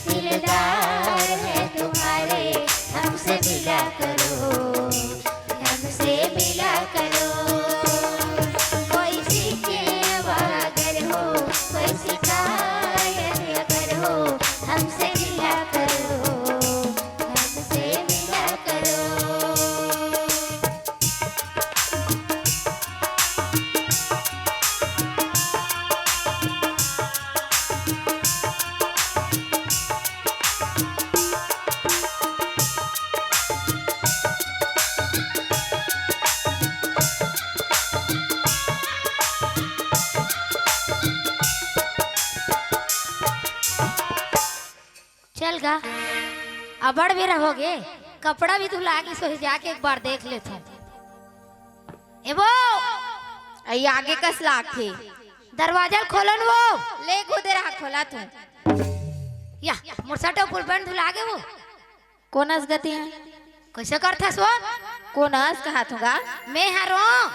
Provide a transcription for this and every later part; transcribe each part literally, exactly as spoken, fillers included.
दिलदार है तुम्हारे, हमसे मिला करो, हमसे मिला करो। कोई शिकवा अगर हो, कोई शिकायत अगर हो, हमसे मिला करो, हमसे मिला करो। चल गा, अबड़ बेरा होगे, कपड़ा भी धुला गिस होही, जाके एक बार देख लेथन। ए वो, अई आगे कस लागथे। दरवाजा ल खोलो न वो। ले खुदे रहा, खोला तू। या, मोर शर्ट अउ फुल पैंट धुला गे वो। कोन अस गा तें? कइसे करथस वो? कोन अस कहत हँव गा? मैं हरों।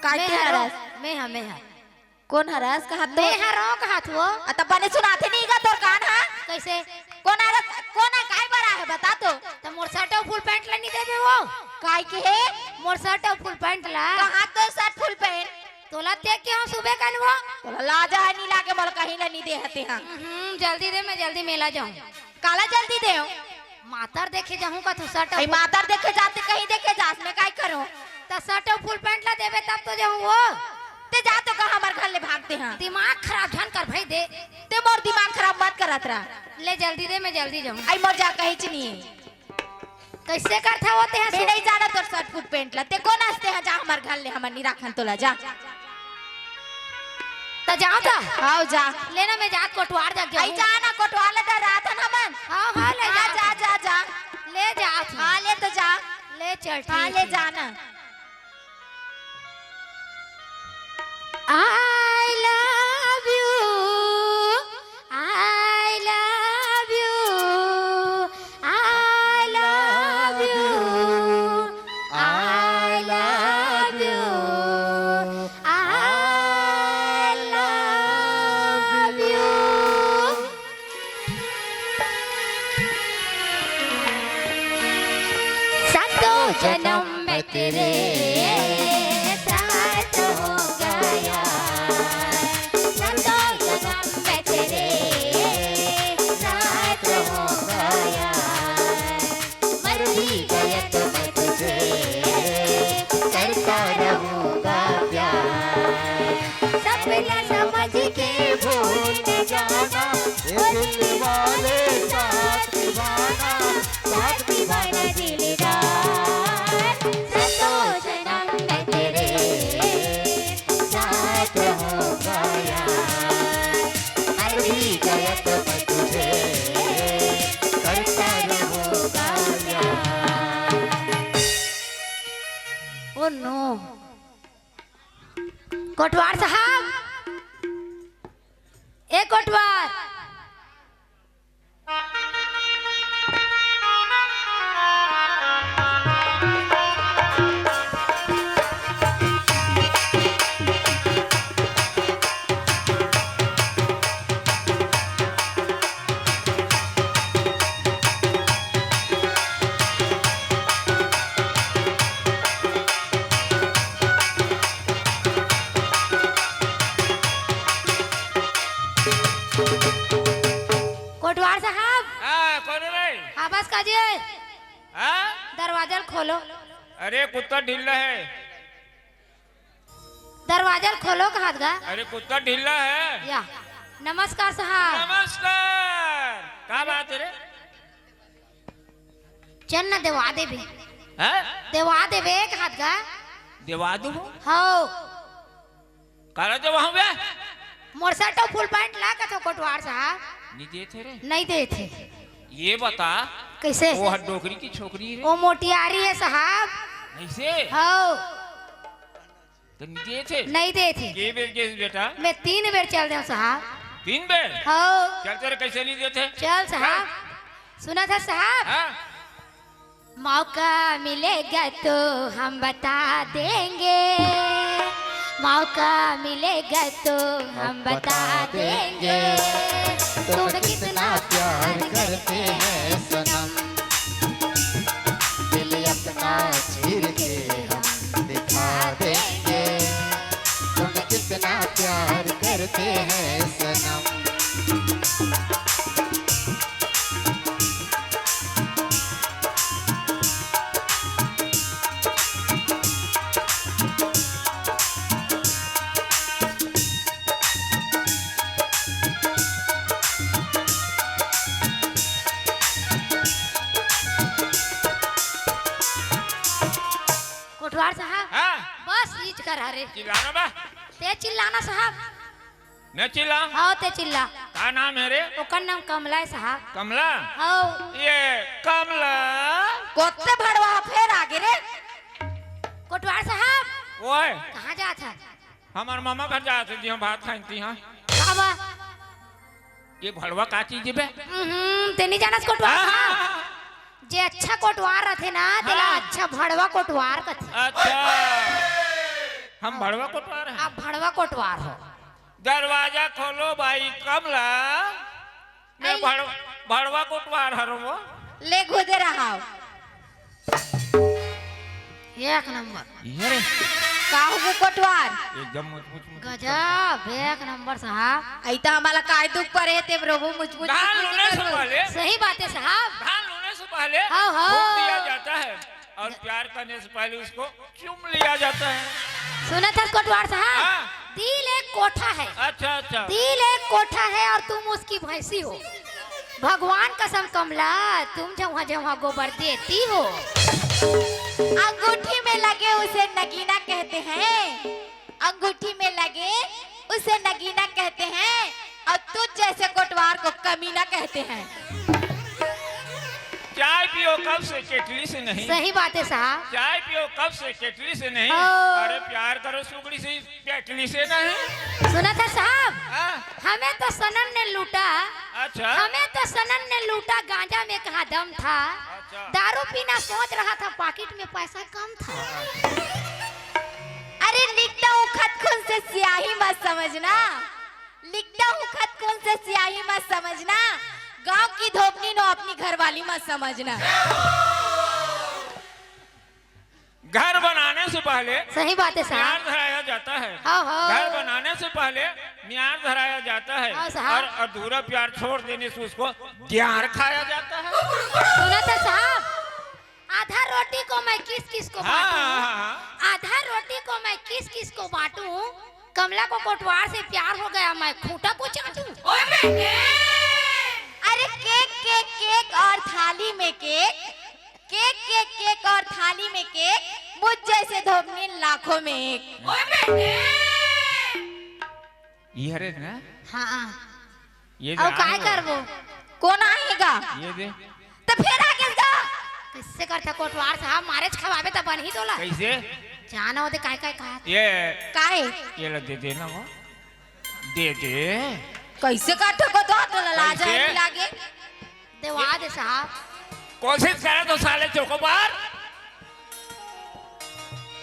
काय मैं के हरों। हरस? मैं हा, मैं हा। कोन हरस कहत तो? मैं हरों कहत वो। अ, त बने सुनाथे नहीं गा तोर कान हा? कइसे? कोन हरस, कोन ह, काय बर आहे, बता तो। त मोर शर्ट अउ फुल पैंट ल नहीं देबे वो। काय के हे? मोर शर्ट अउ फुल पैंट ला। कहाँ तो शर्ट फुल पैंट? तोला देख के हँव सुबह कन वो। तोला लाजा हे नहीं लागे, मोला कहीं ल नहीं दे हते हा। हम्म, जल्दी दे, मैं जल्दी मेला जाहूँ। काला जल्दी देव? मातर देखे जाहूँ का तू शर्ट अउ अई फुल मातर देखे जाते कहीं देखे जास, मैं काय करूँ? त शर्ट अउ फुल पैंट ला देबे तब तो जाहूँ वो। ते जा तो का हमर घर ले भागते हा। दिमाग खराब झन कर भई दे। ते मोर दिमाग खराब मत करत रहा। ले जल्दी दे, मैं जल्दी जाहूँ। अई मोर जा कहीं च नहीं। कइसे करथा वो तें ह मैं सो- नहीं जाना तोर शर्ट फुल पैंट ला। ते कोन अस तें ह, जा हमर घर ले, हमन नहीं राखन तोला, जा। त जाँव त? हव, जा। ले ना, मैं जात कोटवार जग अई जाहूँ। जा ना, कोटवार ल डराथन हमन। हव, हव, ले हाँ, जा। जा, जा, जा। ले जात हँव। हाँ, ले तो जा। ले चल, हाँ, ठीक ले हे। जा ना। I love you, I love you, I love you, I love you, I love you। सातों जन्म में तेरे साथ होगा यार, सातों जन्म में तेरे साथ होगा यार। मर भी गया तो मैं तुझे करता रहूंगा प्यार। सपना समझ के भूल न जाना, ये दिल वाले साथ निभाना, साथ निभाना दिलदार। सातों जन्म में तेरे साथ रहूंगा यार, मर भी गया तो मैं तुझे करता रहूंगा प्यार। Oh no। कोटवार साहब, ए कोटवार। कोटवार साहब। हाँ, कौन है भाई? हाँ, बस काजी है। हाँ? दरवाजा ल खोलो। अरे, कुत्ता ढीला है। दरवाजा ल खोलो कहत गा। अरे, कुत्ता ढीला है। या, नमस्कार साहब। नमस्कार। का बात है रे? चल ना, देवा देबे। हैं? देवा देबे कहत गा। देवा दूँ? हव। काला देवा हूँ बे? मोर शर्ट अउ फुल पैंट ला कथो कोटवार साहब। नहीं देथे रे। नहीं देथे। ये बता। कइसे? वो हर डोकरी की छोकरी रे। वो मोटियारी है साहब। अइसे? हव। त नहीं देथे? नहीं देथे। के बेर गेस बेटा? मैं तीन बेर चल देंव साहब। तीन बेर? हव। चल तेरे कइसे नहीं देथे? चल साहब। चल। सुनथस साहब? हाँ। मौका मिलेगा तो हम बता देंगे, मौका मिलेगा तो हम बता देंगे तुम कितना प्यार करते हैं सनम। दिल अपना चीर के हम दिखा देंगे तुम कितना प्यार करते हैं सनम। कोटवार साहब, हाँ। बस ईज कर हरे। चिल्लाना बा। ते चिल्लाना साहब। मैं चिल्ला? हाँ, ते चिल्ला। का नाम है रे? ओकर नाम कमला है साहब। कमला? हाँ। ये कमला। कोत्ते भड़वा फेर आगे रे। कोटवार साहब। ओए। कहाँ जात है? हमार मामा घर जात है जी, हम भात खाइन ती हाँ। बाबा। ये भड़वा का चीज बे? हम्म, ते नहीं जानस कोटवार हाँ, साहब। हाँ, हाँ। जे अच्छा कोटवार रथे ना, तेला हाँ। अच्छा भड़वा कोटवार कथे। अच्छा, हम भड़वा कोटवार हैं। आप भड़वा कोटवार हो। दरवाजा खोलो भाई कमला, मैं अरे। भड़-, भड़वा कोटवार हरो वो। ले घुदे रहाव। एक नंबर। ये रे। का हो कोटवार? एकदम मुचमुच मुचमुच। गजब, एक नंबर साहब। अइता हमला काय दुख परे हे, ते प्रभु मुचमुच धान मुचमुच लूने से करबो। पहले। सही बात है साहब। धान लूने से पहले हाँ, हाँ। फूंक दिया जाता है और प्यार करने से पहले उसको चूम लिया जाता है। सुना था कोटवार साहब? हाँ। दिल एक कोठा है। अच्छा, अच्छा। दिल एक कोठा है और तुम उसकी भैंसी हो। भगवान कसम कमला, तुम जहाँ जहाँ गोबर देती हो। अंगूठी में लगे उसे नगीना कहते हैं, अंगूठी में लगे उसे नगीना कहते हैं, और तुझ जैसे कोटवार को कमीना कहते हैं। चाय पियो कब से केटली से नहीं। सही बात है साहब। चाय पियो कब से केटली से नहीं। हाँ। अरे प्यार करो सुगड़ी से, केटली से नहीं। सुना था साहब? हाँ। हमें तो सनम ने लूटा। अच्छा। हमें तो सनम ने लूटा, गांजा में कहाँ दम था। अच्छा। दारू पीना सोच रहा था, पाकिट में पैसा कम था। अरे लिखता हूँ खत खून से स्याही मत समझना, लिखता हूँ खत खून से स्याही मत समझना, गांव की धोबनी नो अपनी घरवाली मत समझना। घर बनाने से पहले सही बात है साहब। प्यार धराया जाता है। हाँ, हाँ। घर बनाने से पहले प्यार धराया जाता है। हाँ साहब। और अधूरा प्यार छोड़ देने से उसको प्यार खाया जाता है। सुना था साहब, आधा रोटी को मैं किस किस को हाँ, बांटूं? हाँ, हाँ, हाँ। आधा रोटी को मैं किस किस को बांटूं? कमला को कोटवार से प्यार हो गया, मैं खूंटा को चाटूं? अरे केक, केक, केक और थाली में केक, केक, केक, केक और थाली में केक, मुझ जैसे धोबनी लाखों में एक। ये हरे ना? हाँ। ये अउ काय करबो? कोन आही गा? ये दे। त फेर आगे गा। कइसे करथे कोटवार साहब, मारेच खवाबे त बनही तोला। कइसे? जाना ओदे काय काय कहा। ये। काहे? ये ला दे देना वो। दे दे। कइसे करथे कोटवार, तोला लाज कइसे? आही लागे। देवा दे साहब। कोशिश करे तो साले चोकोबार।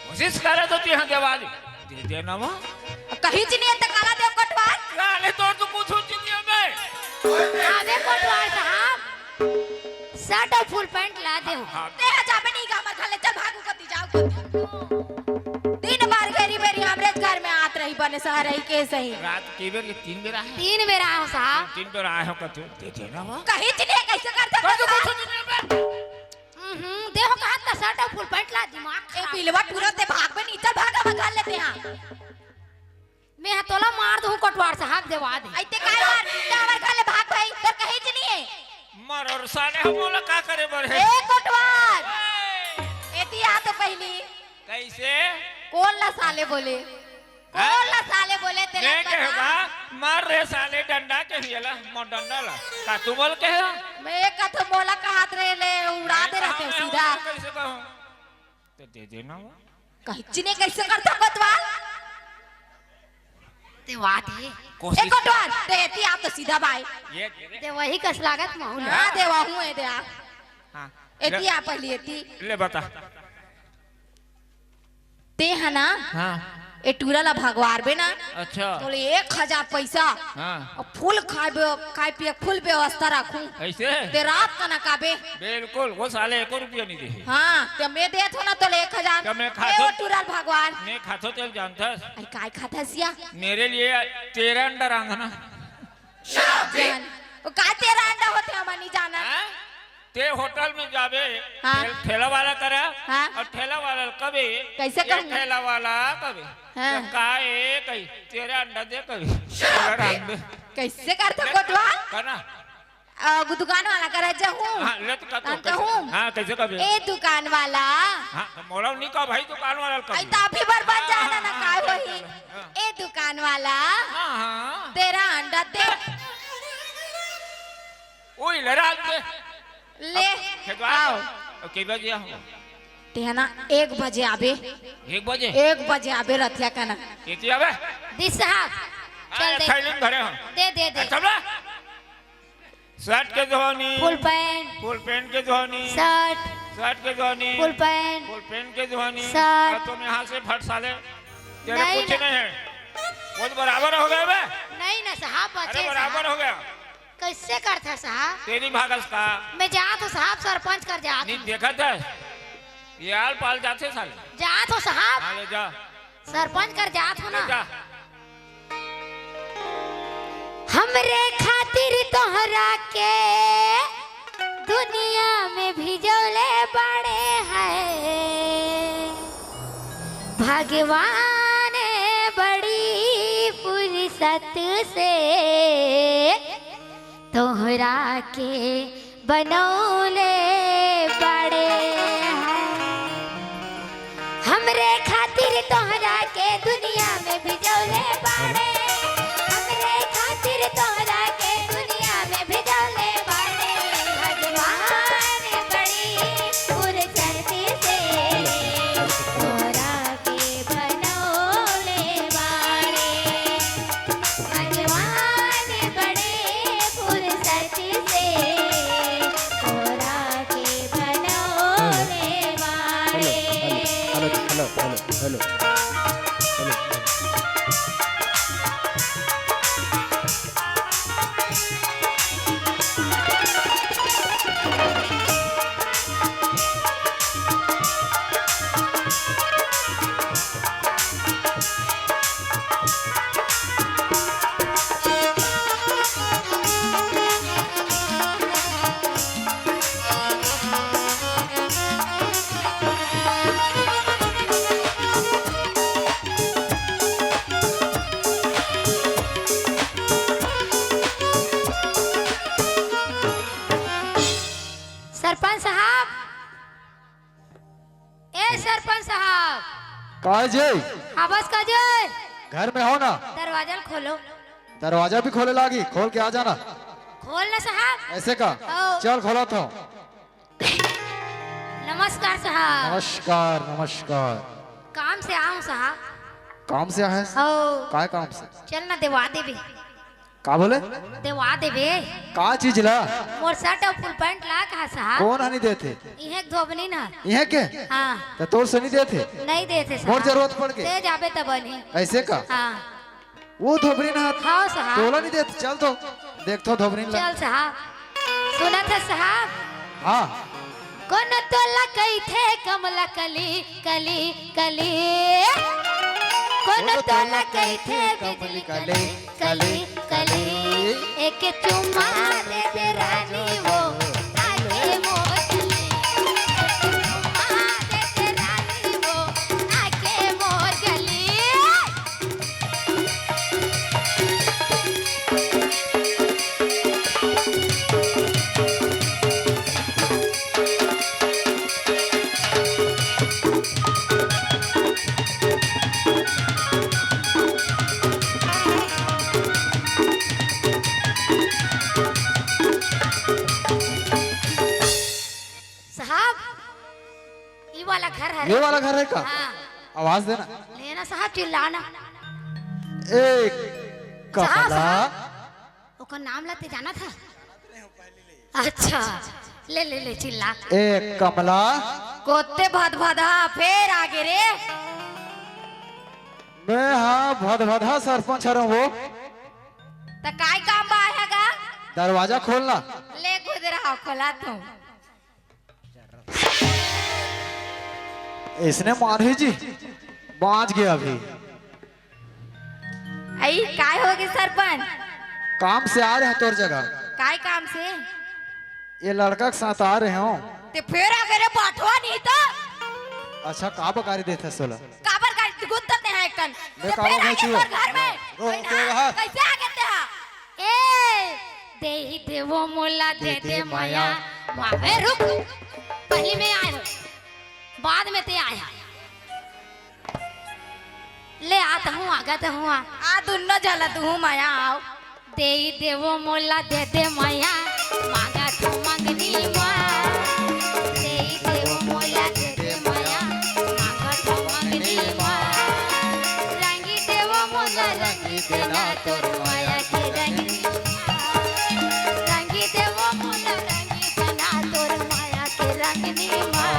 कोशिश करे तो तिहा देवा दे। दे देना वो। कहीं च नहीं है त काला देव कोटवार। साले तोर तो कुछ हो चुकी है बे। अबे कोटवार साहब, शर्ट अउ फुल पैंट ला दे हो। हाँ। तेहा जाबे नहीं गा हमर घर ले, चल भागू कती जाओ कती। तीन बार घेरी बेरी हमरे घर में आत रही बने सहरई के सही। रात के बेर के तीन बेर आए हो? तीन बेर आए हो साहब। तीन बेर आए हो कती। दे देना वो। कहीं च नहीं है, कइसे करथे कर दो कोटवार? कुछ नहीं है बे। हम्म, देहो कहा त शर्ट अउ फुल पैंट ला, दिमाग ए खराब। बिलवा टूरा ते भाग बे नहीं, चल भाग, हम घर लेते हैं। मैं हा तोला मार दूं कोटवार साहब, देवा दे। अइते काय मार, ते हमर घर ले भाग भाई, तोर कहीं च नहीं है। मर अउ साले हम मोला का करे बर हे? ए कोटवार। ए। एती आ तो पहली। कइसे? कोन ला साले बोले? हाँ? कोन ला साले बोले तेला मैं कहे बता। बा, मार रे साले डंडा के हियला, मोर डंडा ला। का तू बोल के हो? मैं कथो मोला कहत रहे ले, उड़ा दे रहते हो सीधा। कइसे कहूँ? तो दे देना वो। कहीं च नहीं कइसे करथे कोटवार? देवा दे। ए कोटवार, ते एती आ तो सीधा बाय। ये दे दे। देवही कस लागत महू ल। हाँ, देवा हूँ, ए दे आ। हाँ। एती ले। आ पहली एती। ले बता। ते हा ना? हाँ। ए टूरा ला भगवार बे ना, अच्छा। तोले एक हजार पैसा हाँ। अउ फुल खाए बे-, खाए पिए फुल व्यवस्था राखूं। ऐसे? ते रात का ना काबे। बिल्कुल, वो साले एको रुपया नहीं दे। हाँ, ते मैं देत हो ना तोले एक हजार। तो मैं ए खातो, वो टूरा ला भगवार। मैं खातो तेल जानथस। अरे काय खाथस या? मेरे लिए तेरह अंडा रांधना। वो का तेरह अंडा होथे, हम नहीं जानन। हाँ? ते होटल में जाबे, हाँ। ठेल-, ठेला वाला करा हाँ। अउ ठेला वाला कबे, कैसे ये कहूँ? ठेला वाला कबे, हाँ। तो का ए कही, तेरा अंडा दे कबे, तेरा अंडा दे। कैसे करथा कोटवा? कहना। अ, दुकान वाला करा जाहूँ। हाँ, ले तो का तो, तन कहूँ। हाँ, कैसे कबे? ए दुकान वाला। हाँ, तो मोला नहीं कहा भाई दुकान वाला कबे। आई तो आप ही बर बन हाँ, जाना ना, हाँ, काय हाँ, वही। हाँ। ए दुकान वाला। हाँ, हाँ। तेरा अंडा दे। ओए, ले रहा अंडा दे। ले, अब खेतवा आओ। अब के बजे आओ? तेहा ना एक बजे आबे। एक बजे? एक बजे आबे रथिया का ना। केती आबे? दिस साहब, चल अरे, दे। थैली में धरे हो। दे, दे, दे। ए, चल बे। शर्ट के धोनी। फुल पैंट। फुल पैंट के धोनी। शर्ट। शर्ट के धोनी। फुल पैंट। फुल पैंट के धोनी। शर्ट। और तुम यहाँ से फट साले। तेरे नहीं कुछ ना। नहीं है। वो तो बराबर हो गया बे। नहीं ना साहब, बचे अरे बराबर साहब। हो गया। कैसे करथा साहब? तेरी भागस का? मैं जात हो साहब, सरपंच कर जात नहीं हो। देखा था। ये आल पाल जाते साले। जात हो साहब। हाँ, ले जा। सरपंच कर जात हो ना। ले जा। हमरे खातिर तोहरा के दुनिया में भिजौले बड़े हैं भगवान बड़ी फुर्सत से। तोहरा के बनौले बड़े हैं। हमरे खातिर तोहरा के दुनिया में भिजौले बाड़े। हमरे खातिर तोहरा के दुनिया में भिजौले बाड़े। भगवान बड़ी फुर्सत से तोहरा के बनौले बाड़े। भगवान बड़े फुर्सत से तोरा के बनौले बाड़े। Hello, hello, hello, hello, hello, hello. सरपंच साहब, ए सरपंच साहब। का जी? आवाज का जी? घर में हो ना? दरवाजा ल खोलो। दरवाजा भी खोले लागी, खोल के आ जाना। खोल ना साहब। ऐसे का? आओ। चल खोला तो। नमस्कार साहब। नमस्कार, नमस्कार। काम से आऊं साहब। काम से आहे? आओ। काय काम से? चल ना देवा देबे। का बोले? देवा देबे। का चीज ला? मोर शर्ट अउ फुल पैंट ला कहा साहब? कोन हनी देथे? इहे धोबनी ना। इहे के? हाँ। त तोर से नहीं देथे? नहीं देथे साहब। मोर जरूरत पड़ के? दे जाबे तब नहीं। ऐसे का? हाँ। वो धोबनी ना? हाँ साहब। तोला नहीं देथे, चल तो। देख तो धोबनी ला। चल साहब। सुनत हे साहब? हाँ। कोन तोला कहिथे कमला कली, कली, कली। कोन तोला कहिथे बिजली कली, कली, कली। एक चुम्मा दे दे रानी वो, आके मोर गली। एक चुम्मा दे दे रानी वो, आके मोर गली। साहब, ई वाला घर हरे। ये वाला घर है का? हाँ। आवाज देना। लेना साहब, चिल्लाना। ए, साहब, कमला। साहब, ओकर नाम ला ते जानत हा? अच्छा, ले, ले, ले, चिल्ला। ए, कमला। कोते भद भदा, फेर आगे रे। मैं हा भदभदा सरपंच हरंव वो। त काय काम बा आय हा गा? दरवाजा खोलना। ले गुजरा हो, खोला तू। इसने मारही जी, बांच गया अभी। अई, काय होगे सरपंच? काम से आ रहे हैं तोर जगह। काय काम से? ये लड़का के साथ आ रहे हो। ते फेर अगर ये बटवा नहीं तो? अच्छा, काबर गारी देथस ओला? काबर गारी गुत्ता ते हैं एकन। मैं ते काबर फेर आ गए भेजू? तोर घर में। रो, कैसे रो, आ-, हाँ। कैसे आ गए ते हा? ए, दे ही दे वो मोला, दे दे दे माया। माया। मा-, ए, रुक। पहली मैं आए हूँ। बाद में ते आया। ले, आत हूँ, आगत हूँ, आ। आ, दुन्नो झला तू हूँ, माया, आओ। देई देवो मोला दे दे मया, मांगत हूँ मंगनी मा। देई देवो मोला दे दे मया, मांगत हूँ मंगनी मा। रंगी देवो मोला रंगी देना तोर माया के रंगनी मा। रंगी देवो मोला रंगी देना तोर माया के रंगनी मा।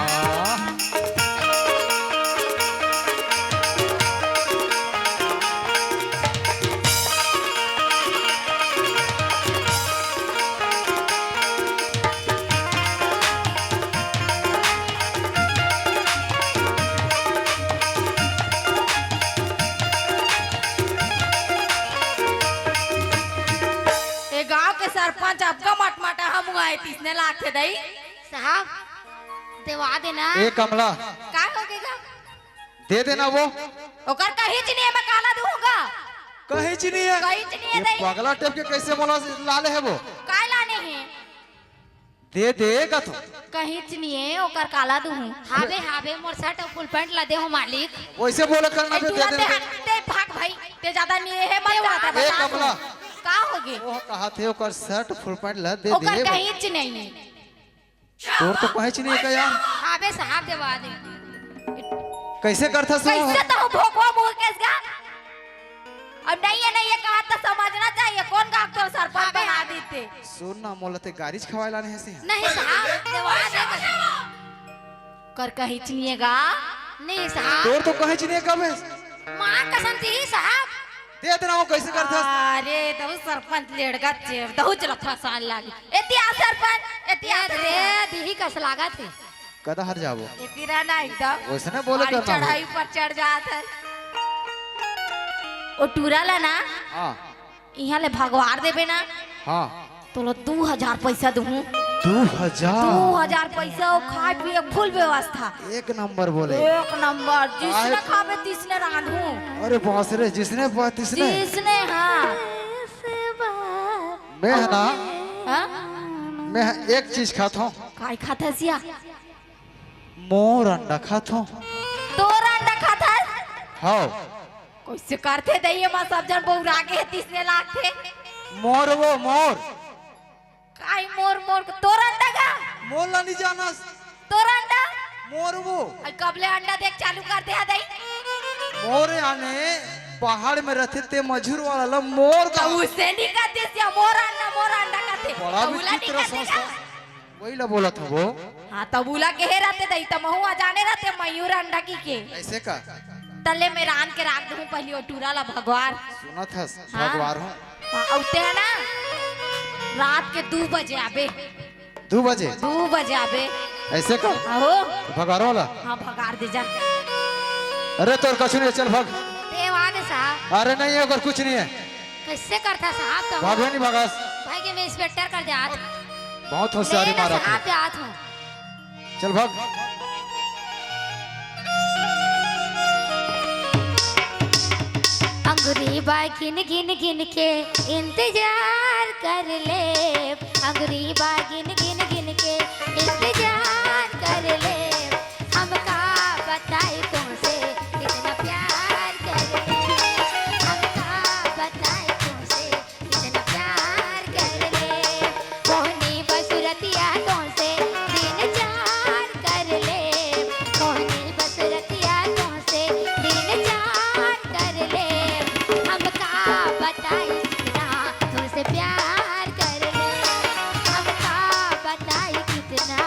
ए गांव के सरपंच अबका मटमटा हम हुआ है, तीसने लाग थे दई। साहब, देवा देना। ए कमला। का हो गया? दे देना वो। ओकर कहीं च नहीं है, मैं काला दूंगा। कहीं च नहीं है। कहीं च नहीं है ये दई। पगला टेप के कैसे मोला लाले है वो? काय लाने हैं? दे दे का तू। कहीं च नहीं है, ओकर काला दूं। हावे, हावे, मोर शर्ट और फुल पैंट ला दे हो मालिक। वैसे बोले करना ए, बे, दे तूला दे ते दे। हाथ ते भाग भाई, ते ज्यादा नहीं है, मत ते ज्यादा वाला ए बता कमला। तू। का हो गए? वो कहा थे ओकर शर्ट फुल पैंट ला दे ओकर दे। कहीं च नहीं है। तोर तो कहीं च नहीं है का यार? हावे साहब देवा दे। कैसे करथा सो? कैसे तो भोकवा मुंह केस गा? अब नहीं है, नहीं है, कहा तो समझना चाहिए, कौन गा तो सरपंच बना देते। सुन ना, मोला ते गारिज खवाए लाने है से। नहीं साहब, देवा दे कर। कर कहीं च नहीं है गा? नहीं साहब। तोर तो कहीं च नहीं है का बे? माँ कसम जी साहब। दे देना वो कैसे करथा? अरे, दहु सरपंच लेड़गा चेर, दहु चला फसान लागी। एती आ सरपंच, एती आ ए रे, सरपंच। दिही कस लागत है। कदा हर जाबो? एती रहना एकदम। वैसने बोले और करना हो। चढ़ाई पर चढ़ जात है। ओ टूरा ला ना, हाँ। इहाँ ले भगवार देबे ना, हाँ। तोला दू हजार पैसा दूहूँ। दू हजार? दू हजार पैसा, अउ खाए पिए फुल व्यवस्था। एक नंबर बोले। एक नंबर, जिसने काहे? खाबे तिसने रांधूँ। अरे बास रे, जिसने बा-, तिसने? जिसने, हाँ। मैं है ना, हाँ? मैं एक चीज खाथों। काय खाथस या? मोर अंडा खाथों। तोर अंडा खाथस? हव। कइसे करथे दई, एमा सब झन बउरा गे हे, तिसने लागथे। मोर वो, मोर। काय मोर, मोर? तोर अंडा गा? मोर ला नइ जानस। तोर अंडा? मोर वो। अई कब ले अंडा देक चालू कर दे हा दई? मोर याने पहाड़ में रथे ते मजूर वाला ला मोर त गा। उसे नइ कहिस या मोर अंडा, मोर अंडा कथे। बड़ा त उला नइ विचित्र कथे सोच गा। हे। वही ला बोलत हवों। हाँ, तब उला कहे रहते दई, त महूँ अजाने रहते मयूर अंडा कहिके। अइसे का? तले में रांध के राख दूँ पहली ओ टूरा ला भगवार। सुनत हस, हाँ। भगवार हूँ। हाँ, अउ ते हे ना, रात के दू बजे आबे। दू बजे? दू बजे आबे। अइसे का? आहो। भगारो ला? हाँ, भगार दे जा। अरे तोर कछु नहीं, चल भग। देवा दे साहब। अरे नहीं है, ओकर कुछ नहीं है। कइसे करथा साहब तो? भागो नहीं भगास। भाई के मैं इंस्पेक्टर कर जात। बहुत होशियारी ले ना मारा साहब, तू। जात हूँ। चल भाग। अंगुरी बा गिन गिन गिन के इंतजार कर ले, अंगुरी बा गिन गिन गिन के इंतजार कर ले। हम का बताई तुमसे कितना प्यार कर ले, हम का बताई तुमसे कितना प्यार कर ले। मोहनी बसुरतिया तुमसे दिन चार कर ले, मोहनी बसुरतिया तुमसे दिन चार कर ले। हम का बताई कितना तुमसे प्यार कर ले, हम का बताई कितना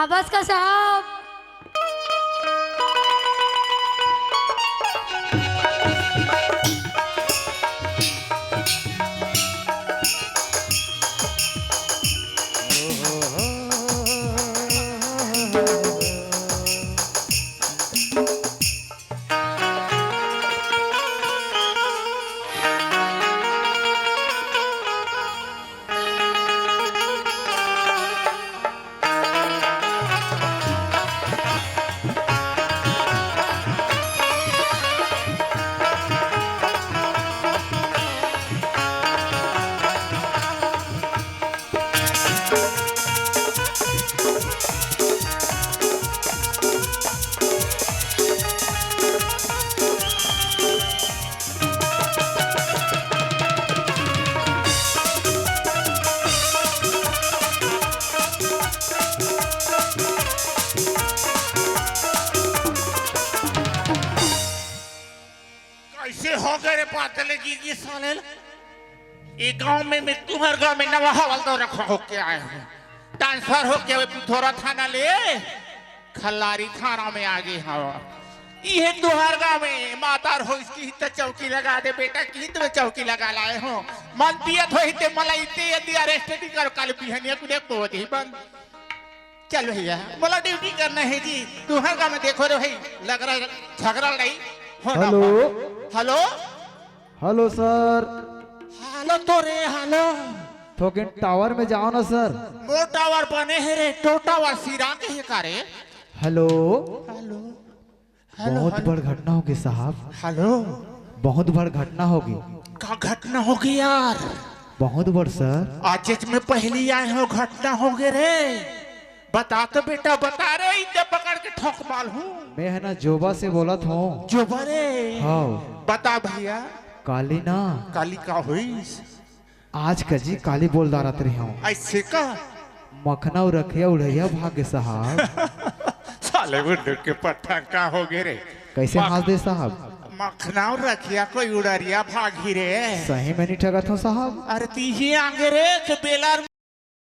बस का साहब। कैसे हो गए रे पातले गिर गे साले ल? ये गांव में, मैं तुम्हर गांव में नवा हवलदार होके आए हंव। ट्रांसफर होके अभी पिथौरा थाना ले खल्लारी थाना में आ गे हंव। इहे तुम्हर गांव में मातार होइस किहिस त चौकी लगा दे बेटा, किहिस त मैं चौकी लगा लाए हंव। मन पियत होही ते मला इते यदि अरेस्ट नहीं करो, काली बिहनिया कुदे को दे बंद। चल भैया, मोला ड्यूटी करना हे जी। तुम्हर गांव में देखो रे भाई, लग रहा है झगड़ा लड़ाई होना हेलो। बा। हेलो। Hello sir. हेलो तो रे, हेलो। थोकिन टावर में जाओ ना सर। मोर टावर बने हे रे, तो टावर सिरा के हे का रे? हेलो। हेलो। हेलो, बहुत हेलो। बड़ घटना होगे साहब। हेलो। बहुत बड़ घटना होगे। का घटना होगे यार? बहुत बड़ सर। आजेच मैं पहली आए हंव, घटना होगे रे। बता तो बेटा, बता रे, इते पकड़ के ठोक माल हूँ। मैं है ना जोबा से बोलत हंव। जोबा रे। हाँ। बता भैया। काली ना। काली का होइस? आज का जी काली बोल डारत रहे हंव। ऐसे का? मखना अउ रखिया उड़ैया भागे साहब। साले बुड्ढू के पट्ठा का होगे रे? कैसे मख- हाँस दे साहब? मखना अउ रखिया कोई उड़रिया भागी रे। सही में नहीं ठगत हंव साहब। अरे तीही आगे रे के बेलर